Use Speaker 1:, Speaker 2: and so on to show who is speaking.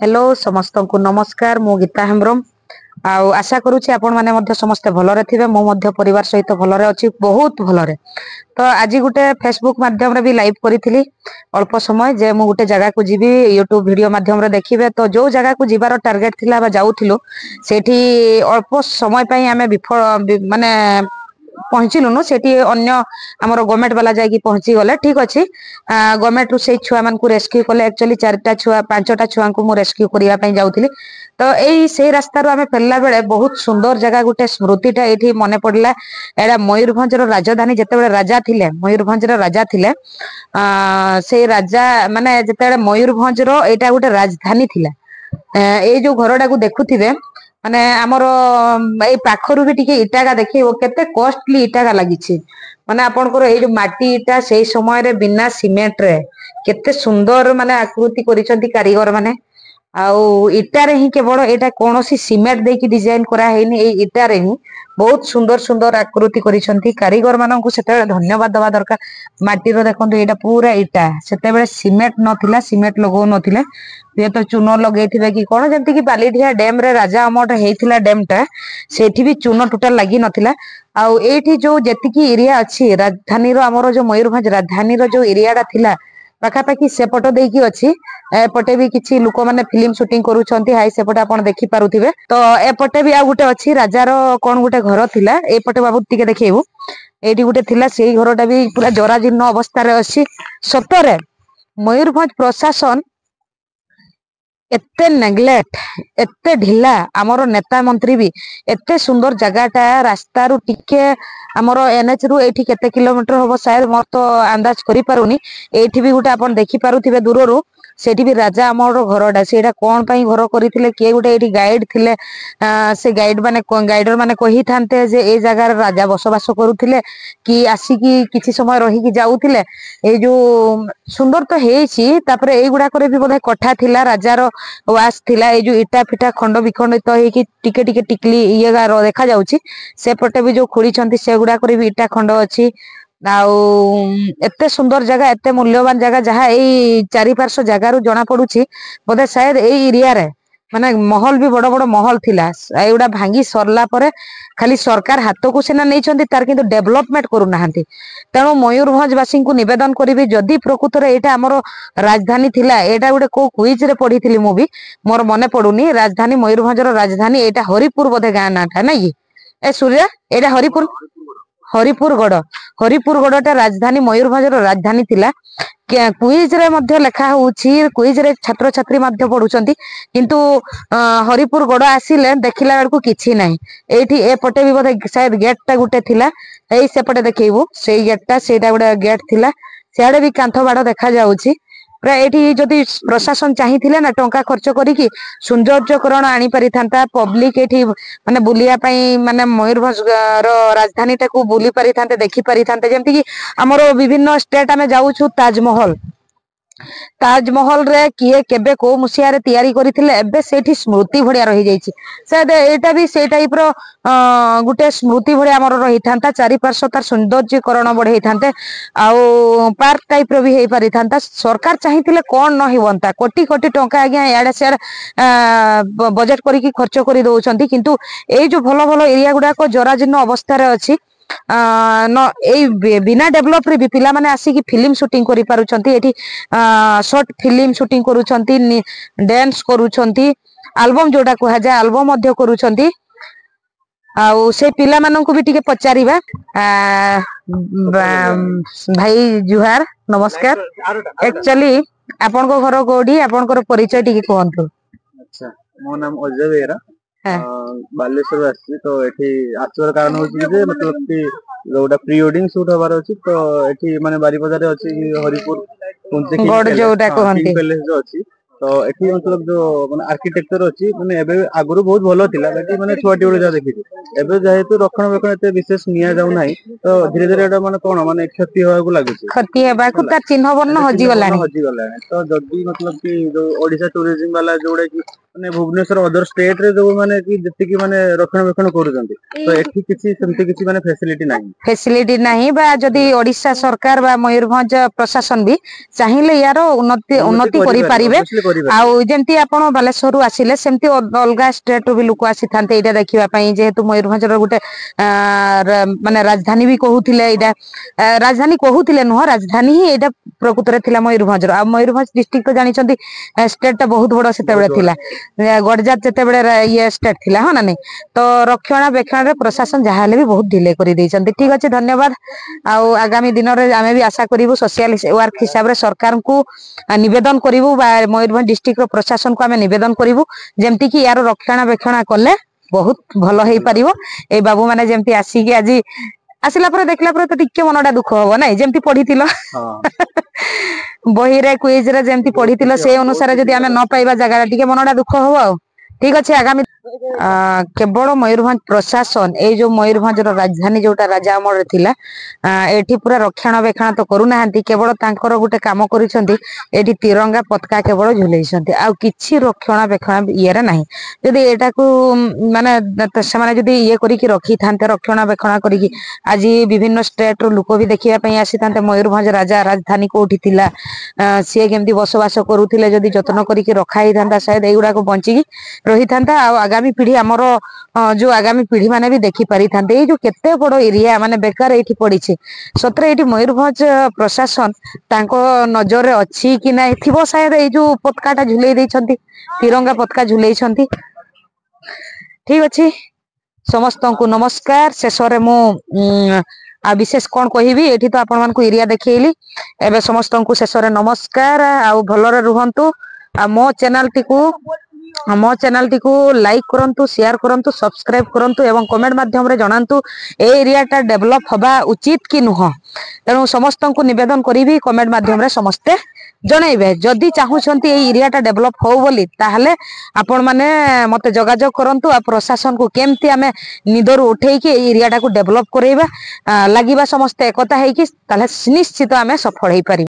Speaker 1: Hello, ସମସ୍ତଙ୍କୁ ନମସ୍କାର। ମୁଁ ଗୀତା ହେମ୍ବ୍ରମ ଆଉ ଆଶା କରୁଛି ଆପଣମାନେ ମଧ୍ୟ ସମସ୍ତେ ଭଲରେ ଥିବେ। ମୁଁ ମଧ୍ୟ ପରିବାର ସହିତ ଭଲରେ ଅଛି, ବହୁତ ଭଲରେ। ତ ଆଜି ଗୋଟେ ଫେସବୁକ୍ ମାଧ୍ୟମରେ ବି ଲାଇଭ୍ କରିଥିଲି ଅଳ୍ପ ସମୟ ଯେ ମୁଁ ଗୋଟେ ଜାଗାକୁ ଯିବି, ୟୁଟ୍ୟୁବ ଭିଡିଓ ମାଧ୍ୟମରେ ଦେଖିବେ। ତ ଯୋଉ ଜାଗାକୁ ଯିବାର ଟାର୍ଗେଟ ଥିଲା ବା ଯାଉଥିଲୁ, ସେଇଠି ଅଳ୍ପ ସମୟ ପାଇଁ ଆମେ ବିଫଳ, ମାନେ ପହଞ୍ଚିଲୁନୁ ସେଠି। ଅନ୍ୟ ଆମର ଗଭର୍ଣ୍ଣମେଣ୍ଟ ବାଲା ଯାଇକି ପହଞ୍ଚି ଗଲେ। ଠିକ ଅଛି, ଗଭର୍ଣ୍ଣମେଣ୍ଟ ରୁ ସେଇ ଛୁଆ ମାନଙ୍କୁ ରେସ୍କ୍ୟୁ କଲେ। ଆକ୍ଚୁଆଲି ଚାରିଟା ଛୁଆ, ପାଞ୍ଚଟା ଛୁଆଙ୍କୁ ମୁଁ ରେସ୍କ୍ୟୁ କରିବା ପାଇଁ ଯାଉଥିଲି। ତ ଏଇ ସେଇ ରାସ୍ତାରୁ ଆମେ ଫେରିଲା ବେଳେ ବହୁତ ସୁନ୍ଦର ଜାଗା, ଗୋଟେ ସ୍ମୃତିଟା ଏଇଠି ମନେ ପଡିଲା। ଏଇଟା ମୟୂରଭଞ୍ଜର ରାଜଧାନୀ। ଯେତେବେଳେ ରାଜା ଥିଲେ, ମୟୂରଭଞ୍ଜର ରାଜା ଥିଲେ, ସେଇ ରାଜା ମାନେ ଯେତେବେଳେ ମୟୂରଭଞ୍ଜର ଏଇଟା ଗୋଟେ ରାଜଧାନୀ ଥିଲା। ଏଇ ଯୋଉ ଘରଟାକୁ ଦେଖୁଥିବେ, ମାନେ ଆମର ଏଇ ପାଖରୁ ବି ଟିକେ ଇଟାଗା ଦେଖେଇବ, କେତେ କଷ୍ଟଲି ଇଟାଗା ଲାଗିଛି। ମାନେ ଆପଣଙ୍କର ଏଇ ଯୋଉ ମାଟି ଇଟା, ସେଇ ସମୟରେ ବିନା ସିମେଣ୍ଟ ରେ କେତେ ସୁନ୍ଦର ମାନେ ଆକୃତି କରିଛନ୍ତି କାରିଗର ମାନେ। ଆଉ ଇଟାରେ ହିଁ କେବଳ, ଏଇଟା କୌଣସି ସିମେଣ୍ଟ ଦେଇକି ଡିଜାଇନ କରାହେଇନି। ଏଇ ଇଟାରେ ହିଁ ବହୁତ ସୁନ୍ଦର ସୁନ୍ଦର ଆକୃତି କରିଛନ୍ତି। କାରିଗର ମାନଙ୍କୁ ସେତେବେଳେ ଧନ୍ୟବାଦ ଦବା ଦରକାର। ମାଟିର ଦେଖନ୍ତୁ, ଏଇଟା ପୁରା ଇଟା। ସେତେବେଳେ ସିମେଣ୍ଟ ନଥିଲା, ସିମେଣ୍ଟ ଲଗଉ ନଥିଲେ, ହୁଏତ ଚୂନ ଲଗେଇଥିବେ କି କଣ। ଯେମିତି କି ବାଲିଢିଆ ଡ୍ୟାମ ରେ ରାଜା ଅମଳ ହେଇଥିଲା ଡ୍ୟାମ ଟା, ସେଇଠି ବି ଚୂନ ଟୋଟାଲ ଲାଗି ନଥିଲା। ଆଉ ଏଇଠି ଯୋଉ ଯେତିକି ଏରିଆ ଅଛି ରାଜଧାନୀର, ଆମର ଯୋଉ ମୟୂରଭଞ୍ଜ ରାଜଧାନୀର ଯୋଉ ଏରିଆ ଟା ଥିଲା, ପାଖାପାଖି ସେପଟ ଦେଇକି ଅଛି। ଏପଟେ ବି କିଛି ଲୋକମାନେ ଫିଲ୍ମ ସୁଟିଂ କରୁଛନ୍ତି, ହାଇ ସେପଟେ ଆପଣ ଦେଖି ପାରୁଥିବେ। ତ ଏପଟେ ବି ଆଉ ଗୋଟେ ଅଛି, ରାଜାର କଣ ଗୋଟେ ଘର ଥିଲା। ଏପଟେ ବାବୁ ଟିକେ ଦେଖେଇବୁ। ଏଇଠି ଗୋଟେ ଥିଲା, ସେଇ ଘରଟା ବି ପୁରା ଜରାଜୀର୍ଣ୍ଣ ଅବସ୍ଥାରେ ଅଛି। ସତରେ ମୟୂରଭଞ୍ଜ ପ୍ରଶାସନ ଏତେ ନେଗ୍ଲେକ୍ଟ, ଏତେ ଢିଲା, ଆମର ନେତା ମନ୍ତ୍ରୀ ବି। ଏତେ ସୁନ୍ଦର ଜାଗାଟା, ରାସ୍ତାରୁ ଟିକେ ଆମର ଏନ୍ଏଚ ରୁ ଏଇଠି କେତେ କିଲୋମିଟର ହବ ସାୟଦ, ମୋର ତ ଆନ୍ଦାଜ କରିପାରୁନି। ଏଇଠି ବି ଗୋଟେ ଆପଣ ଦେଖିପାରୁଥିବେ ଦୂରରୁ, ସେଇଠି ବି ରାଜା ଆମର ଘରଟା। ସେଇଟା କଣ ପାଇଁ ଘର କରିଥିଲେ? କିଏ ଗୋଟେ ଏଇଠି ଗାଇଡ ଥିଲେ, ସେ ଗାଇଡ ମାନେ, ଗାଇଡର ମାନେ କହିଥାନ୍ତେ ଯେ ଏଇ ଜାଗାରେ ରାଜା ବସବାସ କରୁଥିଲେ କି ଆସିକି କିଛି ସମୟ ରହିକି ଯାଉଥିଲେ। ଏଇ ଯୋଉ ସୁନ୍ଦର ତ ହେଇଛି। ତାପରେ ଏଇଗୁଡାକରେ ବି ବୋଧେ କୋଠା ଥିଲା, ରାଜାର ୱାସ ଥିଲା। ଏଇ ଯୋଉ ଇଟା ଫିଟା ଖଣ୍ଡ ବିଖଣ୍ଡିତ ହେଇକି ଟିକେ ଟିକେ ଟିକଲି ଇଏ ଦେଖା ଯାଉଛି। ସେପଟେ ବି ଯୋଉ ଖୋଳିଛନ୍ତି, ସେଗୁଡାକରେ ବି ଇଟା ଖଣ୍ଡ ଅଛି। ଆଉ ଏତେ ସୁନ୍ଦର ଜାଗା, ଏତେ ମୂଲ୍ୟବାନ ଜାଗା, ଯାହା ଏଇ ଚାରିପାର୍ଶ୍ୱ ଜାଗାରୁ ଜଣା ପଡୁଛି, ବୋଧେ ସାୟଦ ଏଇ ଏରିଆରେ ମାନେ ମହଲ ବି, ବଡ ବଡ ମହଲ ଥିଲା। ଏଇଗୁଡା ଭାଙ୍ଗି ସରିଲା ପରେ ଖାଲି ସରକାର ହାତକୁ ସିନା ନେଇଛନ୍ତି ତାର, କିନ୍ତୁ ଡେଭଲପମେଣ୍ଟ କରୁନାହାନ୍ତି। ତେଣୁ ମୟୂରଭଞ୍ଜ ବାସୀଙ୍କୁ ନିବେଦନ କରିବି, ଯଦି ପ୍ରକୃତରେ ଏଇଟା ଆମର ରାଜଧାନୀ ଥିଲା, ଏଇଟା ଗୋଟେ କୋଉ କୁଇଜ ରେ ପଢିଥିଲି ମୁଁ ବି, ମୋର ମନେ ପଡୁନି। ରାଜଧାନୀ, ମୟୂରଭଞ୍ଜର ରାଜଧାନୀ ଏଇଟା ହରିପୁର ବୋଧେ ଗାଁ ନାଁଟା, ନାଇଁ କି? ଏ ସୂର୍ୟା, ଏଇଟା ହରିପୁର, ହରିପୁର ଗଡ। ହରିପୁର ଗଡଟା ରାଜଧାନୀ, ମୟୂରଭଞ୍ଜର ରାଜଧାନୀ ଥିଲା। କୁଇଜ ରେ ମଧ୍ୟ ଲେଖା ହଉଛି, କୁଇଜ ରେ ଛାତ୍ରଛାତ୍ରୀ ମଧ୍ୟ ପଢୁଛନ୍ତି। କିନ୍ତୁ ହରିପୁର ଗଡ ଆସିଲେ ଦେଖିଲା ବେଳକୁ କିଛି ନାହିଁ। ଏଇଠି ଏପଟେ ବି ବୋଧେ ସାୟଦ ଗେଟ୍ ଟା ଗୋଟେ ଥିଲା। ଏଇ ସେପଟେ ଦେଖେଇବୁ ସେଇ ଗେଟ୍ ଟା, ସେଇଟା ଗୋଟେ ଗେଟ୍ ଥିଲା। ସିଆଡେ ବି କାନ୍ଥ ବାଡ ଦେଖା ଯାଉଛି ପୁରା। ଏଇଠି ଯଦି ପ୍ରଶାସନ ଚାହିଁଥିଲେ ନା, ଟଙ୍କା ଖର୍ଚ୍ଚ କରିକି ସୌନ୍ଦର୍ଯ୍ୟକରଣ ଆଣି ପାରିଥାନ୍ତା। ପବ୍ଲିକ ଏଇଠି ମାନେ ବୁଲିବା ପାଇଁ, ମାନେ ମୟୂରଭଞ୍ଜ ର ରାଜଧାନୀ ଟାକୁ ବୁଲି ପାରିଥାନ୍ତେ, ଦେଖି ପାରିଥାନ୍ତେ। ଯେମିତି କି ଆମର ବିଭିନ୍ନ ଷ୍ଟେଟ ଆମେ ଯାଉଛୁ, ତାଜମହଲ, ତାଜମହଲ ରେ କିଏ କେବେ କୋଉ ମସିହାରେ ତିଆରି କରିଥିଲେ, ଏବେ ସେଇଠି ସ୍ମୃତି ଭଳିଆ ରହିଯାଇଛି। ସାୟଦ ଏଇଟା ବି ସେଇ ଟାଇପ ର ଗୋଟେ ସ୍ମୃତି ଭଳିଆ ଆମର ରହିଥାନ୍ତା। ଚାରିପାର୍ଶ୍ୱ ତାର ସୌନ୍ଦର୍ଯ୍ୟକରଣ ବଢେଇଥାନ୍ତେ ଆଉ ପାର୍କ ଟାଇପ ର ବି ହେଇପାରିଥାନ୍ତା। ସରକାର ଚାହିଁଥିଲେ କଣ ନ ହୁଅନ୍ତା? କୋଟି କୋଟି ଟଙ୍କା ଆଜ୍ଞା ଇଆଡେ ସିଆଡେ ବଜେଟ କରିକି ଖର୍ଚ୍ଚ କରି ଦଉଛନ୍ତି, କିନ୍ତୁ ଏଇ ଯୋଉ ଭଲ ଭଲ ଏରିଆ ଗୁଡାକ ଜରାଜୀର୍ଣ୍ଣ ଅବସ୍ଥାରେ ଅଛି। ନ ଏଇ ବିନା ଡେଭଲପ ରେ ବି ପିଲାମାନେ ଆସିକି ଫିଲ୍ମ ସୁଟିଂ କରିପାରୁଛନ୍ତି ଏଠି, ସର୍ଟ ଫିଲ୍ମ ସୁଟିଂ କରୁଛନ୍ତି, ଡ୍ୟାନ୍ସ କରୁଛନ୍ତି, ଆଲବମ ଯୋଉଟା କୁହାଯାଏ, ଆଲବମ ମଧ୍ୟ କରୁଛନ୍ତି। ଆଉ ସେ ପିଲାମାନଙ୍କୁ ବି ଟିକେ ପଚାରିବା। ଭାଇ ଜୁହାର, ନମସ୍କାର। ଆକ୍ଚୁଆଲି ଆପଣଙ୍କ ଘର କୋଉଠି? ଆପଣଙ୍କର ପରିଚୟ ଟିକେ କୁହନ୍ତୁ।
Speaker 2: ଆଚ୍ଛା, ମୋ ନାମ ଅଜୟ ବେହେରା, ବାଲେଶ୍ୱରରୁ ଆସିଛି। ତ ଏଠି ଆସିବାର କାରଣ ହଉଛି ଯେ ମତଲବ କି ଯୋଉଟା ପ୍ରି ୱେଡିଙ୍ଗ ସୁଟ ହବାର ଅଛି। ତ ଏଠି ମାନେ ବାରିପଦାରେ ଅଛି ହରିପୁର
Speaker 1: ଗଡ ଯୋଉଟା କୁହନ୍ତି।
Speaker 2: ପ୍ୟାଲେସ ଯୋଉ ଅଛି। ତ ଏଠି ମତଲବ ଯୋଉ ମାନେ ଆର୍କିଟେକ୍ଚର ଅଛି, ମାନେ ଏବେ ଆଗରୁ ବହୁତ ଭଲ ଥିଲା, ବାକି ମାନେ ଛୁଆଟି ବେଳେ ଯାହା ଦେଖିଛୁ। ଏବେ ଯେହେତୁ ରକ୍ଷଣାବେକ୍ଷଣ ଏତେ ବିଶେଷ ନିଆଯାଉ ନାହିଁ, ତ ଧୀରେ ଧୀରେ ଏଟା ମାନେ କଣ ମାନେ କ୍ଷତି ହବାକୁ ଲାଗୁଛି।
Speaker 1: କ୍ଷତି ହେବାକୁ ତାର ଚିହ୍ନ ବର୍ଣ୍ଣ ହଜିଗଲାଣି।
Speaker 2: ହଜିଗଲାଣି। ତ ଯଦି ମତଲବ କି ଯୋଉ ଓଡିଶା ଟୁରିଜିମ ବାଲା ଯୋଉଟା କି ମାନେ ଭୁବନେଶ୍ୱର ଅଦର ଷ୍ଟେଟ ରେ ଯୋଉ ମାନେ କି ଯେତିକି ମାନେ ରକ୍ଷଣାବେକ୍ଷଣ କରୁଛନ୍ତି, ତ ଏଠି କିଛି ସେମିତି କିଛି ମାନେ ଫେସିଲିଟି ନାହିଁ।
Speaker 1: ଫେସିଲିଟି ନାହିଁ। ବା ଯଦି ଓଡିଶା ସରକାର ବା ମୟୂରଭଞ୍ଜ ପ୍ରଶାସନ ବି ଚାହିଁଲେ ୟାର ଉନ୍ନତି ଉନ୍ନତି କରିପାରିବେ।
Speaker 2: Obviously କରିପାରିବେ।
Speaker 1: ଆଉ ଯେମିତି ଆପଣ ବାଲେଶ୍ୱରରୁ ଆସିଲେ, ସେମିତି ଅଲଗା ଷ୍ଟେଟ ରୁ ବି ଲୋକ ଆସିଥାନ୍ତେ ଏଇଟା ଦେଖିବା ପାଇଁ। ଯେହେତୁ ମୟୂରଭଞ୍ଜର ଗୋଟେ ମାନେ ରାଜଧାନୀ ବି କହୁଥିଲେ, ଏଇଟା ରାଜଧାନୀ କହୁଥିଲେ ନୁହଁ, ରାଜଧାନୀ ହିଁ ଏଇଟା ପ୍ରକୃତରେ ଥିଲା ମୟୂରଭଞ୍ଜର। ଆଉ ମୟୂରଭଞ୍ଜ ଡିଷ୍ଟ୍ରିକ୍ଟ ତ ଜାଣିଛନ୍ତି, ଷ୍ଟେଟ ଟା ବହୁତ ବଡ ସେତେବେଳେ
Speaker 2: ବହୁତ ବଡ।
Speaker 1: ଥିଲା। ଗଡଜାତ ଯେତେବେଳେ ଇଏ ଷ୍ଟେଟ ଥିଲା, ହଁ ନା ନାଇଁ? ତ ରକ୍ଷଣାବେକ୍ଷଣରେ ପ୍ରଶାସନ ଯାହା ହେଲେ ବି ବହୁତ ଡିଲେ କରିଦେଇଛନ୍ତି। ଠିକ ଅଛି, ଧନ୍ୟବାଦ। ଆଉ ଆଗାମୀ ଦିନରେ ଆମେ ବି ଆଶା କରିବୁ, ସୋସିଆଲ ୱାର୍କ ହିସାବରେ ସରକାରଙ୍କୁ ନିବେଦନ କରିବୁ ବା ମୟୂରଭଞ୍ଜ ଡିଷ୍ଟ୍ରିକ୍ଟ ର ପ୍ରଶାସନକୁ ଆମେ ନିବେଦନ କରିବୁ, ଯେମିତି କି ୟାର ରକ୍ଷଣାବେକ୍ଷଣ କଲେ ବହୁତ ଭଲ ହେଇପାରିବ। ଏଇ ବାବୁ ମାନେ ଯେମିତି ଆସିକି ଆଜି ଆସିଲା ପରେ ଦେଖିଲା ପରେ ତ ଟିକେ ମନଟା ଦୁଃଖ ହବ ନାଇଁ? ଯେମିତି ପଢିଥିଲ ବହିରେ, କୁଇଜ ରେ ଯେମିତି
Speaker 2: ବହୁତ
Speaker 1: ପଢିଥିଲ,
Speaker 2: କିଛି
Speaker 1: ସେଇ
Speaker 2: ବହୁତ
Speaker 1: ଅନୁସାରେ
Speaker 2: କିଛି
Speaker 1: ଯଦି ଆମେ ନ ପାଇବା ଜାଗାଟା, ଟିକେ ମନଟା ଦୁଃଖ ହବ। ଆଉ ଠିକ ଅଛି, ଆଗାମୀ କେବଳ ମୟୂରଭଞ୍ଜ ପ୍ରଶାସନ ଏଇ ଯୋଉ ମୟୂରଭଞ୍ଜର ରାଜଧାନୀ ଯୋଉଟା ରାଜା ଅମଳରେ ଥିଲା, ଏଠି ପୁରା ରକ୍ଷଣାବେକ୍ଷଣ ତ କରୁନାହାନ୍ତି। କେବଳ ତାଙ୍କର ଗୋଟେ କାମ କରିଛନ୍ତି, ଏଠି ତିରଙ୍ଗା ପତାକା କେବଳ ଝୁଲେଇଛନ୍ତି, ଆଉ କିଛି ରକ୍ଷଣାବେକ୍ଷଣ ଇଏରେ ନାହିଁ। ଯଦି ଏଟାକୁ ମାନେ ସେମାନେ ଯଦି ଇଏ କରିକି ରଖିଥାନ୍ତେ, ରକ୍ଷଣାବେକ୍ଷଣ କରିକି, ଆଜି ବିଭିନ୍ନ ଷ୍ଟେଟ ର ଲୋକ ବି ଦେଖିବା ପାଇଁ ଆସିଥାନ୍ତେ ମୟୂରଭଞ୍ଜ ରାଜା ରାଜଧାନୀ କୋଉଠି ଥିଲା, ସିଏ କେମିତି ବସବାସ କରୁଥିଲେ। ଯଦି ଯତ୍ନ କରିକି ରଖା ହେଇଥାନ୍ତା, ସାୟଦ ଏଇଗୁଡାକ ବଞ୍ଚିକି ରହିଥାନ୍ତା ଆଉ ଆଗାମୀ ପିଢି ଆମର ଯୋଉ ଆଗାମୀ ପିଢି ମାନେ ବି ଦେଖି ପାରିଥାନ୍ତେ। ଏଇ ଯୋଉ କେତେ ବଡ ଏରିଆ ମାନେ ବେକାର ଏଇଠି ପଡିଛି, ସତରେ ଏଇଠି ମୟୂରଭଞ୍ଜ ପ୍ରଶାସନ ତାଙ୍କ ନଜରରେ ଅଛି କି ନାଇଁ? ଥିବ ସାୟଦ, ଏଇ ଯୋଉ ପତାକା ଟା ଝୁଲେଇ ଦେଇଛନ୍ତି, ତିରଙ୍ଗା ପତାକା ଝୁଲେଇଛନ୍ତି। ଠିକ ଅଛି, ସମସ୍ତଙ୍କୁ ନମସ୍କାର। ଶେଷରେ ମୁଁ ଆଉ ବିଶେଷ କଣ କହିବି? ଏଇଠି ତ ଆପଣ ମାନଙ୍କୁ ଏରିଆ ଦେଖେଇଲି। ଏବେ ସମସ୍ତଙ୍କୁ ଶେଷରେ ନମସ୍କାର ଆଉ ଭଲରେ ରୁହନ୍ତୁ। ଆଉ ମୋ ଚ୍ୟାନେଲଟିକୁ ଲାଇକ୍ କରନ୍ତୁ, ସେୟାର କରନ୍ତୁ, ସବସ୍କ୍ରାଇବ କରନ୍ତୁ ଏବଂ କମେଣ୍ଟ ମାଧ୍ୟମରେ ଜଣାନ୍ତୁ ଏ ଏରିଆଟା ଡେଭଲପ ହବା ଉଚିତ କି ନୁହଁ। ତେଣୁ ସମସ୍ତଙ୍କୁ ନିବେଦନ କରିବି, କମେଣ୍ଟ ମାଧ୍ୟମରେ ସମସ୍ତେ ଜଣେଇବେ। ଯଦି ଚାହୁଁଛନ୍ତି ଏଇ ଏରିଆଟା ଡେଭଲପ ହଉ ବୋଲି, ତାହେଲେ ଆପଣ ମାନେ ମତେ ଯୋଗାଯୋଗ କରନ୍ତୁ। ଆଉ ପ୍ରଶାସନକୁ କେମିତି ଆମେ ନିଦରୁ ଉଠେଇକି ଏଇ ଏରିଆଟାକୁ ଡେଭଲପ କରେଇବା, ଲାଗିବା ସମସ୍ତେ ଏକତା ହେଇକି, ତାହେଲେ ନିଶ୍ଚିତ ଆମେ ସଫଳ ହେଇପାରିବା।